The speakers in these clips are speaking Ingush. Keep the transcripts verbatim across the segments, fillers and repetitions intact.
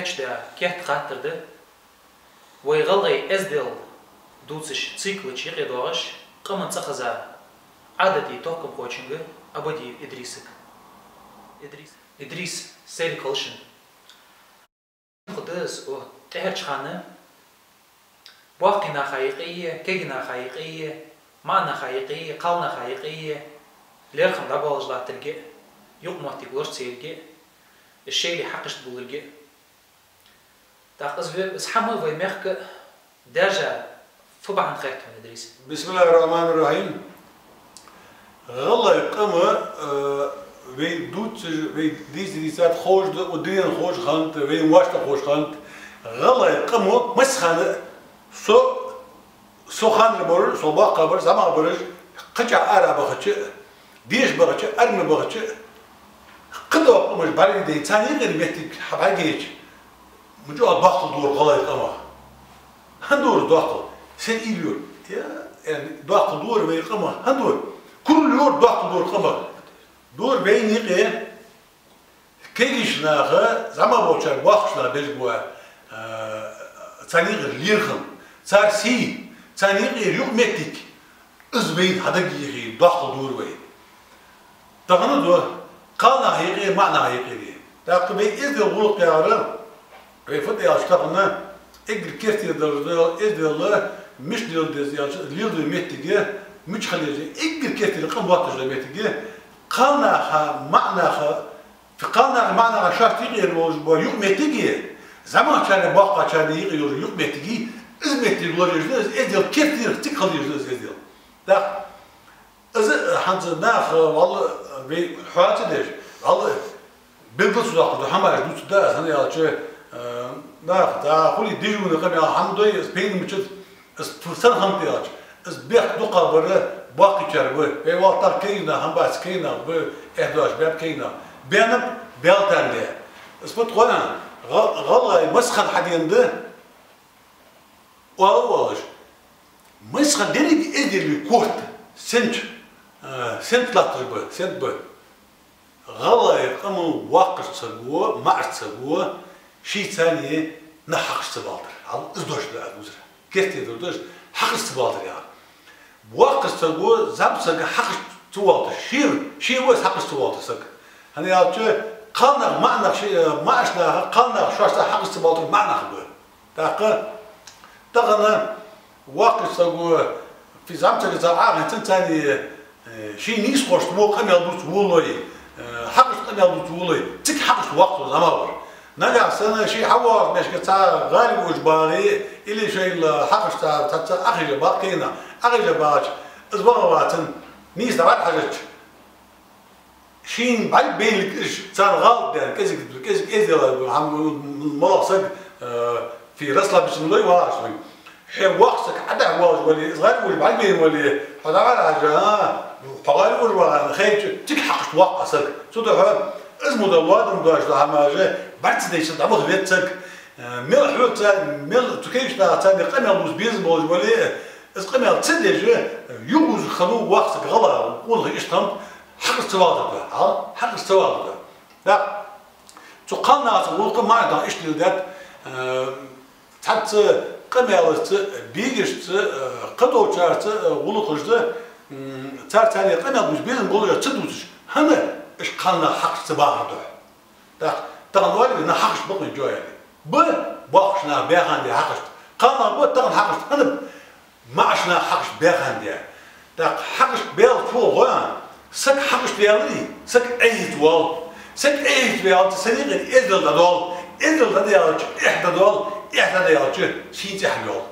Иштта кхетта хаттар да. Вай гӀалгӀай эздел дувцаш циклача юкъе доагӀаш, къаман цӀихеза Ӏадатий тохкамхочунга Абадиев Идрисага. Идрис, Идрис, сайре кхалшин. Худас, о, тӀехьарча хана боккхий наха юкъе, кегий наха юкъе, маӀа наха юкъе, кхалнаха юкъе лерхӀам дӀаболаш латтарга, юкъмоттиг лорацаярга, шоайла хьакъашта буларга. ТӀаккха из ве-, из хӀама вай мехка даьржа фу бахьан хет хьона, Идрис? بسم الله الرحمن الرحيم. ГӀалгӀай къам, э, вай дувцаш, вай дийца дийцад ховш да, укх дунен ховш хиннад, вай вӀаштӀехьа ховш хиннад. ГӀалгӀай къам массахана со, со ханара бараш, со боккха бараш, зӀамагӀа бараш, кхычахьа ара бахача, деша бахача, арма бахача, кхыдола къамаш бӀаргадайча, царна юкъера моттиг хьабӀаргаяйча, ма чӀоагӀа доккхал дора гӀалгӀай къамах. ХӀана дора доккхал? Сен ил йора? Я, яни, доккхал дора вай къамах. ХӀана дора? Курал йора доккхал дора къамах. Дора вайна юкъе кегийча наха, зӀамагӀа болчар боккхийча наха беш бола, а, царна юкъера лерхӀам, цар сий, царна юкъера юкъмоттиг, из вайна хьадагайийхе, доккхал дора вай. Тахан да кхалнаха юкъе, маӀа наха юкъе. ТӀаккха вай эздел гӀулакх яхар, вай фу да аьлча тахан, эггара керттера дола эздел, мишта леладе деза аьлча, леладу моттиг, мича хила еза, эггара керттера къам ботташ дола моттиг, кхалнаха, маӀа наха, кхалнаха, маӀа наха шоашта юкъера йолаш бола юкъмоттиг, зӀамагӀчарна, боккхагӀчарна юкъе йолаш юкъмоттиг, из моттиг лораеш да, из эздел керттера цига хила еза, из эздел. ТӀаккха из хӀанз наха, валлахӀи, вай хьоаца деш, валлахӀи, белгал ца доаккхаш да хӀамаш дувцаргда аз, хӀана аьлча, э, наха, да, хулий дижуна къамаьл хӀама дой, из пайда мичад, из фурсан хӀама да аьлча, из бехк дукха бар боккхийчар ба. Вай валлахӀи кегий нах хӀама бац, кегий нах ба, эхь доацаш баьб кегий нах. Баьннаб, баьлаб тӀаккха. Из фуд хой, гӀа-, гӀалгӀай массахана хьадена да, оал, оалаш. Массахана деррига эздел корта сенца, а, сенца латташ ба, сенца ба. ГӀалгӀай къаман воккхача саго, маӀача саго ший цӀен нах хьакхашта ца балийтар. Хьал из дош да аз дувцар. Керттера дош, хьакхашта ца балийтар яхар. Воккхача саго, зӀамсага хьакхашта ца валийташ, ше, ше ва из хьакхашта ца валийтар саг. ХӀана аьлча, кхалнах, маӀа нах, ши-, маӀача наха, кхалнаха шоашта хьакхашта ца балийтар маӀа нах ба. ТӀаккха тахан воккхача саго, фи-, зӀамсагаца Ӏохайна царна, э, ший нийсхошта во къамаьл дувца волалой, э, хьакхашта къамаьл дувца волалой, цига хьакхашта воаккх цо зӀамагӀвар. Нагахьа санна ше хьавоагӀача мехка цхьа гӀаргвуж багӀе, или шоайла хьакхашта цхьацца Ӏохайша багӀа кегий нах, Ӏохайша багӀача, из ваха вацар, нийса дӀабӀаргахьежача, шийна бӀаргабайналга уж, царна гӀалат даьнна, кӀезига, кӀезига эздел а, хӀама, моллагӀа саг, э, фи расслабиться ма дой вагӀаш вай. Хье воккха саг Ӏадахьа воаллаш вале, из гӀаргвуж бӀаргабайна вале, хьо дӀабӀаргахьежа, а, хьо гӀаргвуж вагӀа аьнна хайча, цига хьакхашта воаккх саг. Цудухьа из мо да ладувгӀаш дола хӀамаш бӀарга ца дайча дӀабаха веза саг. Э, мел хьоца, мел цу кегийча наха царна къамаьл дувца безам болаш вале, из къамаьл ца деш, юхавуза хиннав воккха саг гӀала, къонахий иштта хиннаб, хьакхашта ца валийтаргда, хьал, хьакхашта ца валийтаргда. ТӀаккха цу кхалнаха цу гӀулакха маӀа нах иштта леладаьд, э, цхьацца къамаьлашца, бегашца, э, кхыдолчарца, э, гӀулакхашца, м, цар царна къамаьл дувца безам болаш ца дувцаш, хӀана уж кхалнах хьакхашта ца бахар духьа. ТӀаккха тахан оалий вай, нах хьакхашта бакъвен чояли. Ба, боккхийча наха баьхандаь хьакхашта. Кхалнах ба тахан хьакхашта, хӀана ба, маӀача наха хьакхашта баьхандаь. ТӀаккха хьакхашта баьлча фу хой, саг хьакхашта ваьлча, саг эхь ца воал. Саг эхь ца ваьлча, царна юкъера эздел дӀадоал. Эздел дӀадаьлча, эхь дӀадоал. Эхь дӀадаьлча, сий цӀи хьалйоал.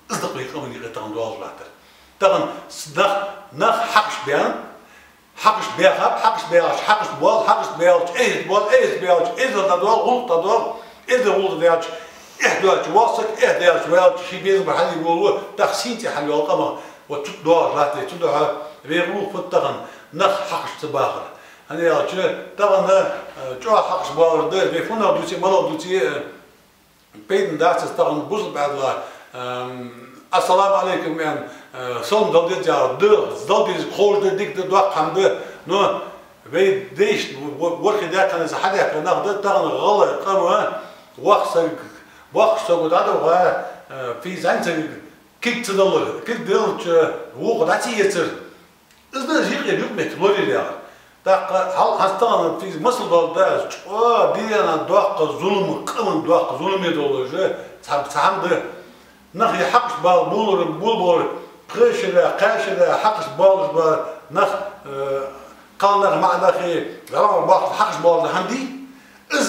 Из да-кх вай къаман юкъе тахан доаллаш латтар. Тахан с-, нах, нах хьакхашта баьннаб, хьакхашта баьхаб, хьакхашта баьлча, хьакхашта боал, хьакхашта баьлча, эхь боал, эхь баьлча, эздел дӀадоал, гӀулакх дӀадоал, эздел, гӀулакх даьлча, эхь даьлча воал саг, эхь даьлча ваьлча, ший безам бар хьалъе волаву, тӀаккха сий цӀи хьалйоал къаман. Вот цу доаллаш латт вай, цудухьа вай гӀулакх фуд тахан, нах хьакхашта ца бахар. ХӀана аьлча, тахан, э, чӀоагӀа хьакхашта боалар да, вай фуннагӀа дувце, малагӀа дувце, э, пайдана дац из тахан бусалба бӀаьдала, ам, «Ассаламу Ӏалайкум» аьнна, э, салам дала деза яхар да, дала деза ховш да, дика да, доккха хӀама да. Но вай дайшта, в-, ворхӀе даьккхача хана из хьадаьхка нах да, тахан гӀалгӀай къам, Воккха саг, боккхача саго дӀадувха, э, фу, зӀамсага кулг ца далар, кулг далча вокхо дӀа ца эцар. Из да из юкъера юкъ-метта лораяр яхар. ТӀаккха хьал-, хьастагӀа фу, масал доаладу аз, чӀоагӀа дунен доккха зулам, къаман доккха зуламе долаш, цхьа, цхьа хӀама да. Нах е хьакъаш бала болар, болаболар, пхе шера, кхаь шера хьакъаш болаш ба нах, э, кхалнах, маӀа нах, гӀалгӀай боккхий хьакъаш болаш ба хӀама дий. Из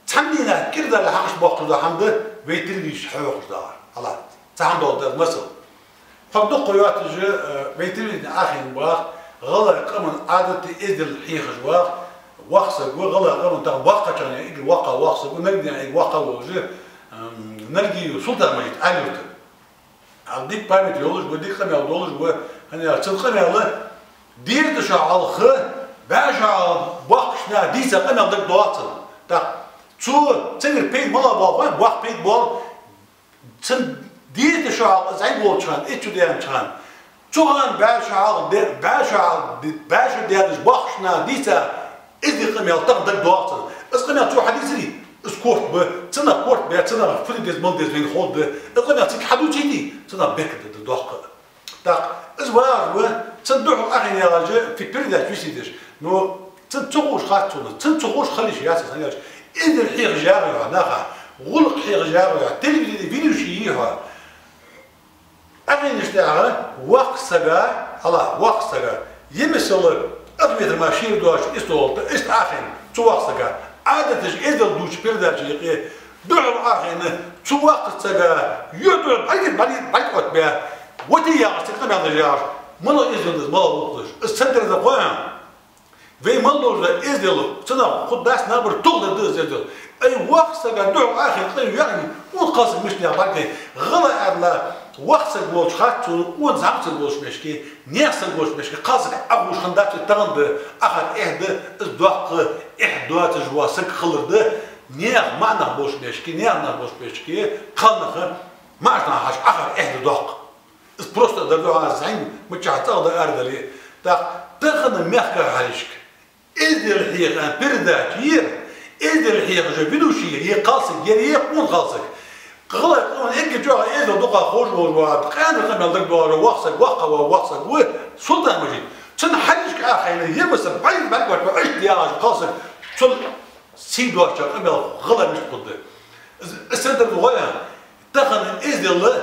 цхьан дийнахьа кӀира даьлла хьакъаш боаккхаш дола хӀама да, вай телевидене хьоахаш дола. Хьажал, цхьа хӀама доаладу аз масал. Хьо дукха йоацаш, э, вай телевидене Ӏохайна бах, гӀалгӀай къаман Ӏадаташ, эздел хьехаш вах, воккха саг ва, гӀалгӀай къаман тахан боккхагӀчарех эггара воккхагӀа воккха саг ва, Наргинаькъан эггара воккхагӀа волаш, м, Наргиев Султан-Мажит, Ӏаьлий-Юртара. Ӏа дика память йолаш ва, дика къамаьл долаш ва, хӀана аьлча цун къамаьл дезткъа шу хьалха, бӀаь шу хьалха боккхийча наха дийца къамаьл дагадоагӀа цунна. ТӀаккха цу, цунгара пайда малагӀа боал, вай боккха пайда боал, цун дезткъа шу хьалха зӀамига волча хана, итт шу даьннача хана, цу хана бӀаь шу хьалха де-, бӀаь шу хьалха де-, бӀаь шу даьннача боккхийча наха дийца эздий къамаьл тахан дагадоагӀа цунна. Из къамаьл цо хьадийцарий, из корта ба, цунах корта баь, цунах фу де деза, мала деза вайна ховргда. Из къамаьл цига хьадувцийте, цунах беркат да, да доккха. ТӀаккха из вагӀаш ва, цунна духьал Ӏохайна яхаш, фу, передача висийдеш. Но цунна ца ховш хац сона, цунна ца ховш хила йиш яц, хӀана аьлча эздел хьехаш ягӀий хьо наха, гӀулакх хьехаш ягӀий хьо, телевидене ведущий йий хьо. Ӏохайначул тӀехьагӀа воккхача сага, хьажал, воккхача сага, е масала, ах метр мара шера доацаш, истола тӀа, иштта Ӏохайна цу воккхача сага, Ӏадаташ, эздел дувцача передаче юкъе, духьал Ӏохайна цу воккхача сага, юхь духьал бӀарга, бӀарга, бӀарга оттабаь, вот яхаш, цига къамаьл деш яхаш, малагӀа эздел да из, малагӀа гӀулакх да из, из цхьан тӀара да хой хьона. Вай мел долаш да эздел, цунах хургдац набар, тохаргда из эздел. Ай, воккхача сага духьал Ӏохайна къа ваьнна, укх кхалсага мишта наха бӀаргадайнад. ГӀалгӀай аьнна, воккха саг волча хац цунна, укхаза зӀамсаг волча мешке, наьха саг волча мешке, кхалсаг Ӏоховш хиннадац тахан да, ахар эхь да, из доккха эхь доацаш вола саг хилар да, наьха маӀа нах болча мешке, наьха нах болча мешке, кхалнах, маӀача наха хьежача, ахар эхь да доккха. Из просто дар духьа зӀамига миччахьа цӀагӀа да арадале. ТӀаккха тахан мехка хьалхашка эздел хьеха передача яр, эздел хьехаш ведущий яр, е кхалсаг яр, е къона кхалсаг. ГӀалгӀай къаман эггара чӀоагӀа эздел дукха ховш волаш ва, къаьна къамаьл дагадоагӀаш воккха саг, воккха ва, воккха саг ва, Султан-Мажит. Цунна хьалхашка Ӏохайна, е масала, бӀарга, бӀарга оттабаь, иштта яхаш кхалсаг, цул сий доацача къамаьл гӀалгӀай мишта хургда. Из, из цхьан тӀара да хой хьона. Тахан эздел,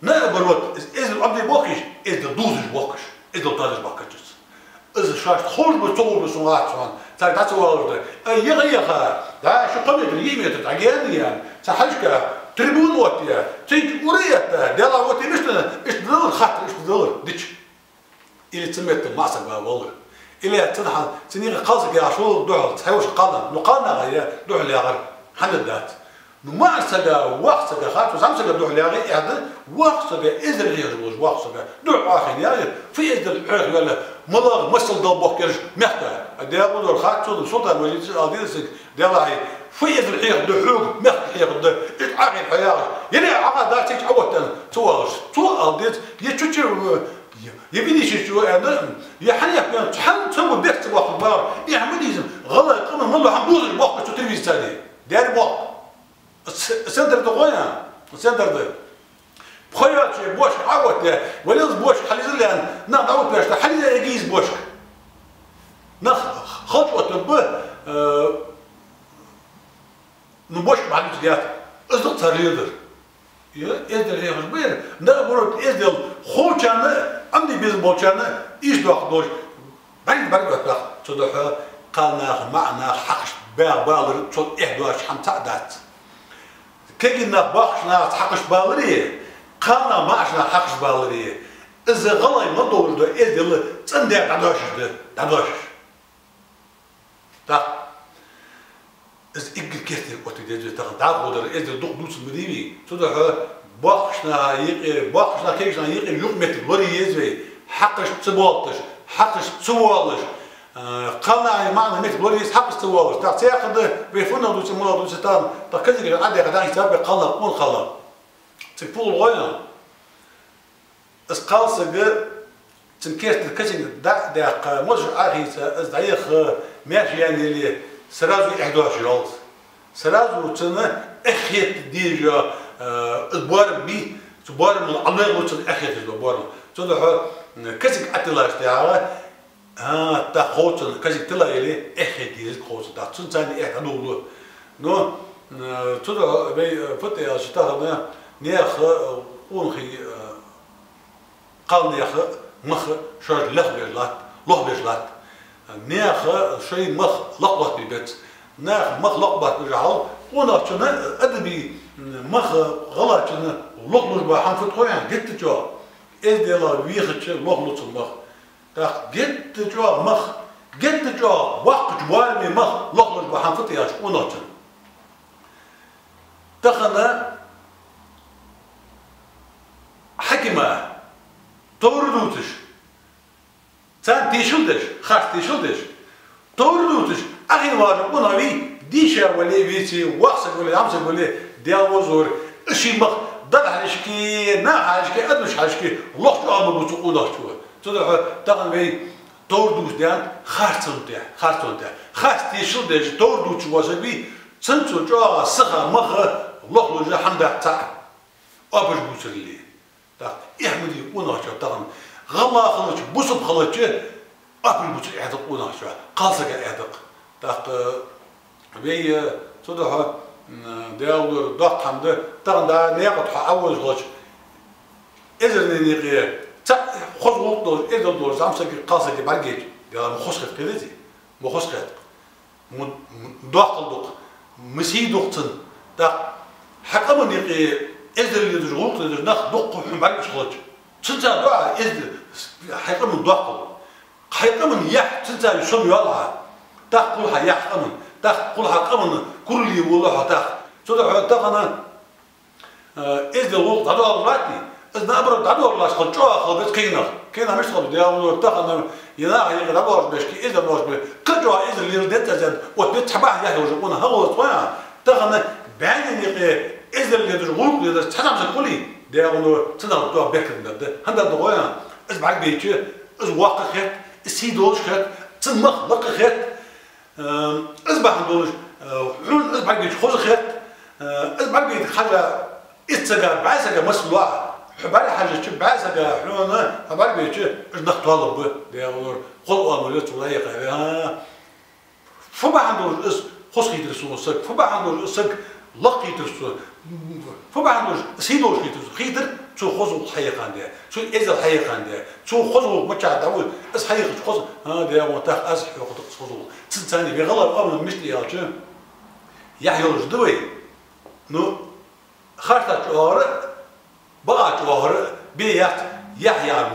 наоборот, из эздел Ӏомаде боахкаш, эздел дувзаш боахкаш, эздел тоадеш боахкаш. Из шоашта ховш ба, ца ховш ба, сона хац хьона, царга дӀа ца валар да. Ай, яха, яха, да, шу кхо метр, йиъ метр дӀагаьна яьнна, цхьа хьалхашка трибуна оттаяь, цигача ура етта, Даьлах, вот мишта, иштта далар, хаттар иштта далар, дича. Или цу метте маӀа саг валар. Или цун хьа-, цун юкъе кхалсаг яхаш вола духьал, цхьайолча кхалнах, ну, кхалнаха е духьал яхар хӀама дац. Ну, маӀача сага, воккхача сага хац, зӀамсага духьал яхар эхь да, воккхача сага эздел хьехаш волаш, воккхача сага духьал Ӏохайна яхар, фу эздел хьеха ваьлла, малагӀа масал дала боахк ераш мехка. А дегӀ дар хац цунна, Султан-Мажита ала деза саг, Даьлахьа, фу эздел хьеха да хьога, мехка хьеха да, иштта Ӏохайна хьо яхаш. Е Ӏохайна дац, цигача Ӏооттаяь, ца воалаш. Цо ала деза, е чуча, е, е видийшачо аьнна, е хьанех вен, цхьан цаму бехк ца боаккхаргбар, е хӀама дийзам, гӀалгӀай къаман мел дола хӀама дувзаш боахкаш цу телевизорца. Дера боахк. Ц-, центр да хой хьона, центр да. Пхи йоацаш бошка Ӏооттаяь, валлалца бошка хьалъизалла аьнна, нах дӀаоттавеш, хьалъиза эгийза бошка. Нах халча оттаргба, э, ну, бошка бӀаргагуш дац. Из да цар леладер. Е, эздел хьехаш ба ер, наоборот, эздел ховчарна, Ӏомаде безам болчарна, ийс доккха долаш, бӀарга, бӀарга оттабаь, цудухьа кхалнаха, маӀа наха хьакъаш баь балар, цул эхь доацаш хӀама цаӀ дац. Кагий нах боккхийча нахаца хьакъаш балари, кхалнаха, маӀача наха хьакъаш балари, из гӀалгӀай мел долаш да эздел цӀендаь дӀадоашаш да, дӀадоашаш. ТӀаккха из эггара керттера оттаде деза вай тахан, дӀахо дар эздел дукха дувца ма дий вай. Цудухьа боккхийча наха юкъе, боккхийча наха, кагийча наха юкъера юкъ-метта лорае еза вай, хьакъаш ца боалаш, хьакъаш ца воалаш, э, кхалнаха, маӀа наха метта лорае еза, хьакъаш ца воалаш. ТӀаккха цхьаькха да, вай фуннагӀа дувце, малагӀа дувце тахан, тӀаккха кагийча Ӏадийха дӀахийца бе кхалнах, къона кхалнах. Цига пулгӀа гой хьона. Из кхалсаг, цун керттера коченга дӀа а даьккха, мозаш Ӏохийца, из дӀаяха, маьрша яьнна яле, сразу эхь доацаш йоалл из. Сразу цунна эхь хеташ деза, э, из боарам бий, цу боарамал ӀалоагӀа цунна эхь хеташ дола боарам. Цудухьа, м, кӀезига Ӏотиллача тӀехьагӀа, а, тӀаккха ховш цунна, кӀезига тилла яле, эхь хета дезарг ховш цунна, тӀаккха цунца цхьана эхь дӀадоладу. Ну, м, цудухьа вай, э, фу да аьлча тахан наьха, э, къонахий, э, кхалнаьха мах шоаш лохбеш латт, лохбеш латт. Наьха шоай мах лакхбоаттабе беза. Наьха мах лакхбоаттабеш хьал, къонахчун, адабий мах гӀалгӀачун лохлуш ба хӀама фуд хой хьона, геттара чӀоагӀа. Эздела вехача лохлу цун мах. ТӀаккха геттара чӀоагӀа мах, геттара чӀоагӀа боккхача боараме мах лохлуш ба хӀама фуд аьлча къонахчун. Тахан хьакима товр дувцаш, царна тешал деш, харц тешал деш, товр дувцаш, Ӏохайна вагӀаш къонах вий, дийша вале а веце, воккха саг вале а, зӀамсаг вале а, Даьла возор, из ший мах дала хьалхашка, наха хьалхашка, адамашта хьалхашка лохча оамал ба цу къонахчо. Цудухьа тахан вай товр дувцаш даьннад харцонна тӀа, харцонна тӀа. Харц тешал деш, товр дувцаш вола саг вий, цунцара чӀоагӀа сиха мах лохлуш хӀама дац цхьаккха, оапаш бувцарал. ТӀаккха эхь ма дий къонахчоа тахан. ГӀалгӀа хилча, бусалба хилча, оапаш бувцар эхь да-кх къонахчоа, кхалсага эхь да-кх. ТӀаккха вай, э, цудухьа, м, Даьла лора доккха хӀама да, тахан дӀа наькъа тӀа хьо Ӏовожаш хилча, эзарнена юкъе цхьа хоза гӀулакх долаш, эздел долаш зӀамсаги кхалсаги бӀаргайча, Даьла, ма хоза хет кхы дезий, ма хоза хет-кх. Ма, ма доаккхал да-кх, ма сий да-кх цун. ТӀаккха хьа къаман юкъе эздел леладеш, гӀулакх леладеш нах дукха хьона бӀаргагуш хилча, цунца доа эздел, хьай къаман доаккхал. Хьай къаман яхь цунца сомайоал хьа. ТӀаккха хул хьа яхь къаман, тӀаккха хул хьа къаман курале вола хьо тӀаккха. Цудухьа тахан, э, эздел, гӀулакх дӀадоалаш латт, из наоборот дӀадоалаш хилча чӀоагӀа хила беза кегий нах. Кегий нах мишта хила беза, Даьла лора, тахан е наха юкъе дӀабоалаш беш, кхы эздел доалаш беш, кхы чӀоагӀа эздел леладе деза аьнна, вот бе цхьа бахьан яхь йолаш къонах хьагӀоллац вай. Тахан баьннена юкъе эздел леладеш, гӀулакх леладеш цхьа зӀамсаг хуле, Даьла лора, цунах чӀоагӀа беркат бар да. ХӀана да гой, из бӀаргабайча, из воккха хет, из сий долаш хет, цун мах лакха хет. Э, из бахьан долаш, э, хьона из бӀаргабайча хоза хет, э, из бӀаргабайта хьажа, итт сага, бӀаь сага масал лоа, хьо бӀаргахьежача, бӀаь сага хьона, хьо бӀаргабайча, уж нах тоалургба, Даьла лора, хоза оамал йоацаш вай хьекхаве, а. Фу бахьан долаш из хоза хийтар сона саг, фу бахьан долаш из саг лакха хийтар сона, фу бахьан долаш из сий долаш хийтар сона, хийтар цо хоза гӀулакх хьаекхандаь, цо эздел хьаекхандаь, цо хоза гӀулакх мичахьа дӀавуй, из хьаекхача хоза, а, Даьла, тах аз хьоахаду-кх из хоза гӀулакх. Цунца цхьана вай гӀалгӀай оамал мишта я аьлча, яхь йолаш да вай. Ну, харцахьа чӀоагӀа, бакъахьа чӀоагӀа бе яц яхь яр.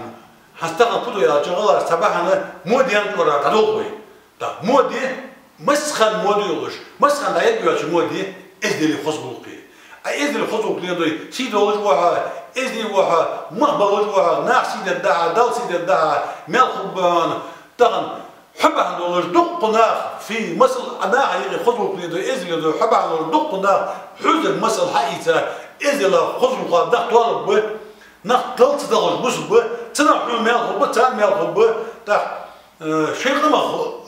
ХӀанз тахан фу да аьлча, гӀалгӀаша цхьа бахьан моде ян тӀора дӀадолх вай. ТӀаккха моде, массахана моде йолаш, массахана дӀаергйоацаш моде, эздели хоза гӀулакхи. А эздели хоза гӀулакх леладой, сий долаш ва хьо, эздий ва хьо, мах болаш ва хьо, наха сий дергда хьа, Далла сий дергда хьа, маьл хургба хьона. Тахан хьо бахьан долаш дукха нах, фий, масал, а наха юкъе хоза гӀулакх леладой, эздел леладой, хьо бахьан долаш дукха нах хьоьзар масал хьаийца, эздела, хоза гӀулакха нах тоалургба, нах Далла ца дахалуш бусаргба, цунах хьона маьл хургба, царна маьл хургба, тӀаккха, э, шоай къамах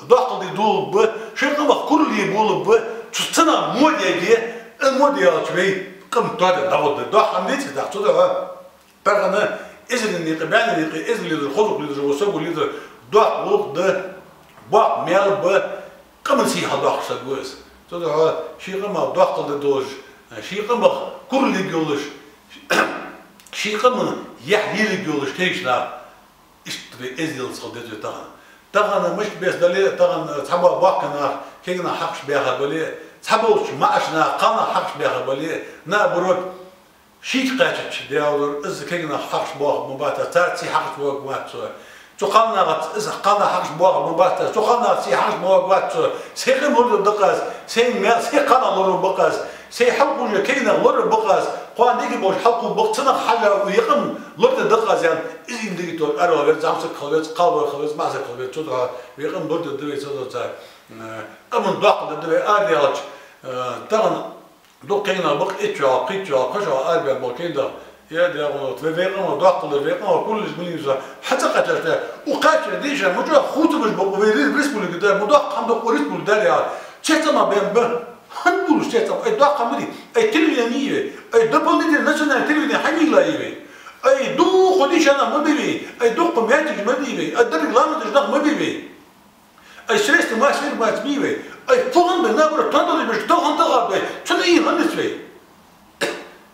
доаккхал де долалургба, шоай къамах курале болалургба, цу цунах моде яге, э, моде яьлча вай къам тоадергда, дӀагӀоргда, доккха хӀама деций, тӀаккха цудухьа. Тахан эзарнена юкъе, баьннена юкъе эздел леладер, хоза гӀулакх леладер, ва саго леладер доккха гӀулакх да, боккха маьл ба, къаман сий хьалдоаккхаш саг ва из. Цудухьа ший къамах доаккхал де долаш, ший къамах куралерг йолаш, ший къаман яхь леларг йолаш кагийча наха, иштта вай эзделца хила деза вай тахан. Тахан мишта беса дале а, тахан цхьабола боккхий нах кагий наха хьакхаш баьха бале а, цхьаболча маӀача наха кхалнаха хьакхаш баьха бале а, наоборот, шийга кхаьчача, Даьла лора, из кагий нах хьакхаш боахаргбац, царца сий хьакхаш боахаргвац со. Цу кхалнахаца из кхалнах хьакхаш боахаргбац, цу кхалнахаца сий хьакхаш боахаргвац со. Сай къам лорадергда-кх аз, сай маьл, сай кхалнах лораргба-кх аз, сай хьалкхувш кагий нах лораргба-кх аз, кхоана дика болаш хьалкхувргба-кх, цунах хьажа вай къам лорадергда-кх аз, аьнна, из ийна дика тоъаш аравала веза, зӀамсаг хила веза, кхалвар хила веза, маӀасаг хила веза, цудухьа вай къам лорадергда вай, цудухьа, э, къаман доаккхал дергда вай, арадаьлча, э, тахан дукха кагий нах ба-кх, итт шо, кхойтта шо, кхо шо арабаьнна бола кагий нах. Е, Даьла лора, вай, вай къамах доаккхал дар, вай къамах куралаш мел йий са. Хьа ца кхаьчача, укх кхаьчача дийша, ма чӀоагӀа хувцамаш ба-кх вай ре-, республика дар, ма доккха хӀама да-кх укх республика дар яхар. Цецама бен ба. Хьан булуш цецам, ай доккха ма дий, ай телевидени йий вай, ай дополнительно национальное телевидени хьамийла йий вай, ай дукха дийша нах ма бий вай, ай дукха маьждигаш ма дий вай, ай деррига ламаз деш нах ма бий вай, ай средства массовой информации ма йий вай, ай фу хӀама бий, наоборот, тӀадолаш беш, тӀа хӀама тӀагӀа бий, цунна и хӀама низ вай.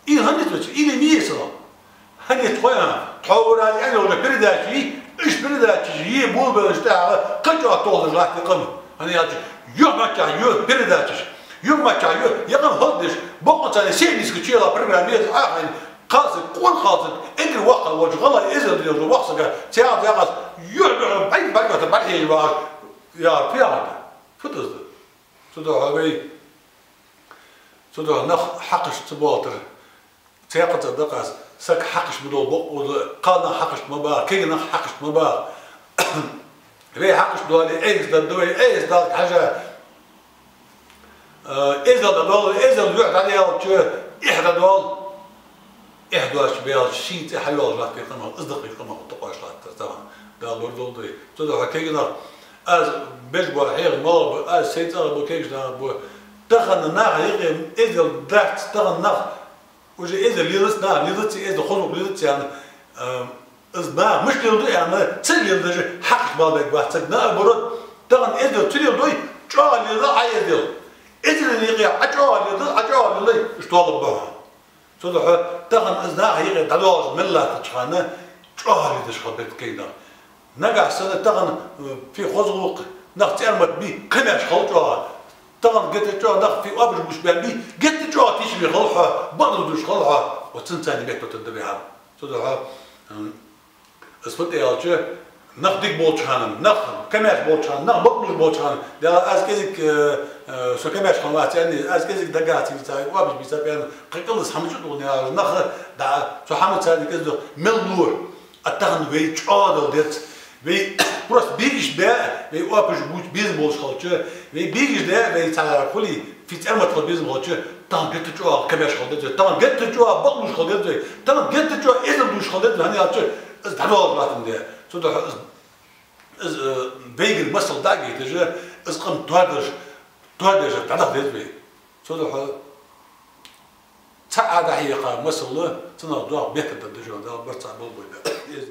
И хӀама низ вай, или ма йий сала. Хьанец хой а, тхьовра аьнна йола передача йий, иш передачаш йий, болабелаш тӀехьа, кхача а тохлаш латте къам. ХӀана аьлча, юхь маччахь, юхь передачаш, юхь маччахь, юхь, я къам хӀалдеш, бокъонца сеннискача ела программа еза, ахьа, кхалсаг, къон кхалсаг, эггара воккха волча гӀалгӀай эзар деза воккха саг, цхьаькха, цхьаькха, юхь, юхь, бӀарг, бӀарг, бӀарг, бӀаргхьежа вагӀаш, я, фу яхар да? Фу да из да? Цудухьа вай, цудухьа нах хьакхаш ца боалийтар. Цхьаькхаза дакъа аз, саг хьакхаш ма доал, бокъо да, кхалнах хьакхаш ма багӀа, кагий нах хьакхаш ма багӀа. Вай хьакхаш доале, Ӏеса дергда вай, Ӏеса далга хьежа, э, эзал дӀадоал, эзал юхь дӀадаьлча, эхь дӀадоал. Эхь доацаш баьлча, ший цӀи хьайоалаш латте къамах, из дакъий къамах тӀакхоачаш латтар тахан. Дала лорадолда вай. Цудухьа кагий нах, аз беш бола хьехам малав, аз сай цӀагӀа ба, кагийча нахах ба. Тахан наха юкъе эзал дац, тахан нах уже эзал лелац, наха лелац, эзал хоза гӀулакх лелац аьнна, а, из наха мишта леладу аьнна, ца леладеш хьакхаш бала бегаш вац саг. Наоборот, тахан эзал ца леладой, чӀоагӀа лела Ӏа эзал. Эзалан юкъе Ӏа чӀоагӀа леладу, Ӏа чӀоагӀа лелай, уж тоалургба хьона. Цудухьа тахан из наха юкъе дӀадоалаш мел латтача хана чӀоагӀа леладеш хила беза кагий нах. Нагахьа санна тахан, э, фу хоза гӀулакх, нах цӀермат бий, кхамеш хила чӀоагӀа. Тахан геттара чӀоагӀа нах фу оапаш бувцаш баьнна бий, геттара чӀоагӀа тийшабе хила хьо, бакъдолаш хила хьо. Вот цунца метта тӀадам бе хьа. Цудухьа, м, из фуд аьлча, нах дика болча хана, нах кхамеш болча хана, нах бакъдолаш болча хана, Дала, аз кӀезига, э, э, со кхамеш хиннавац аьнна, аз кӀезига дагахьа ца йийца, оапаш бийца баьнна, кхы кӀаллас хӀама чу догӀа яхаш, нах, да, цу хӀаманца дика из да, мел лора. А тахан вай чӀоагӀа дала деза. Вай просто бегаш бе, вай оапаш бувца безам болаш хилча, вай бегаш де, вай цхьа хулий, фу цӀермат хила безам хилча, тахан геттара чӀоагӀа кхамеш хила деза вай, тахан геттара чӀоагӀа бакъдолаш хила деза вай, тахан геттара чӀоагӀа эзал дувцаш хила деза вай, хӀана аьлча из дӀадоалаш латтам де. Цудухьа из, из, э, вайгара масал дӀагойташ, из къам тоадеш, тоадеш дӀадаха деза вай. Цудухьа цхьа Ӏа дӀахьекха масал, цунах дукха бетта да дажо, Дала барт цхьа болба вай.